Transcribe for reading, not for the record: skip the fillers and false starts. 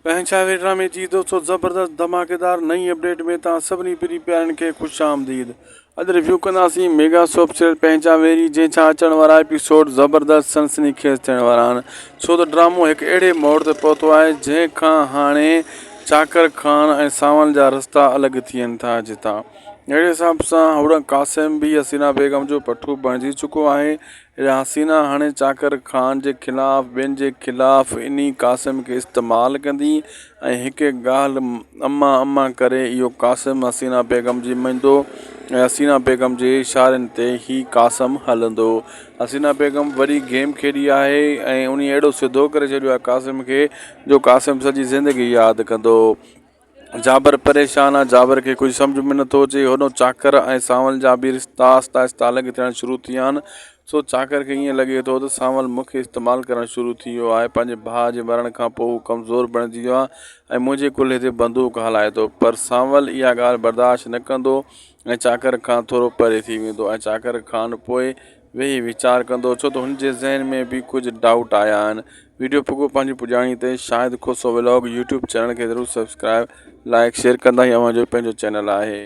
پنهنجا وي ڊرامي جي دوستو زبردست ڌماڪيدار نئين اپڊيٽ ۾ توهان سڀني پرين پيارن کي خوش آمديد اڄ ريويو ڪنداسين ميگا سوپ سيريل پنهنجا ويري جنهن جا اچڻ وارا ايپيسوڊ زبردست سنسني خيز ٿيڻ وارا آهن ڇو ته ڊرامو هڪ اهڙي موڙ تي پهتو آهي جنهن کان هاڻي چاڪر خان ۽ سانول جا رستا الڳ ٿين ٿا جتان اهڙي حساب سان هوڏانهن قاسم به حسينا بيگم جو پٺو بڻجي چڪو آهي اها حسينا هاڻي چاڪر خان جي خلاف ٻين جي خلاف انهي قاسم کي استعمال ڪندي ۽ هڪ هڪ ڳالهه اما اما ڪري اهو قاسم حسينا بيگم جي مڃندو ۽ حسينا بيگم جي اشارن تي هي قاسم هلندو. حسينا بيگم وڏي گيم کيڏي آهي ۽ انهي اهڙو سڌو ڪري ڇڏيو آهي قاسم کي جو قاسم سڄي زندگي ياد ڪندو. جابر پريشان آ، جابر کي ڪجهه سمجهه ۾ نٿو اچي، هوڏانهن چاڪر ۽ سانول جا به رشتا آهستي آهستي الڳ ٿيڻ شروع ٿي ويا آهن، سو چاڪر کي ائين لڳي ٿو ته سانول مون کي استعمال ڪرڻ شروع ٿي ويو آهي، پنهنجي ڀاء جي مرڻ کان پوء هو ڪمزور بڻجي ويو آهي ۽ منهنجي ڪلهي تي بندوق هلائي ٿو، پر سانول اها ڳالهه برداشت نه ڪندو ۽ چاڪر کان ٿورو پري ٿي ويندو ۽ چاڪر خان پوء ويهي ويچار ڪندو ڇو ته هن جي ذهن ۾ به ڪجهه ڊائوٽ آيا آهن ويڊيو پڳو پنهنجي پڄاڻي تي Shahid Khoso vlog YouTube channel کي ضرور سبسڪرائب لائڪ شيئر ڪندا هي اوهان جو پنهنجو چينل آهي.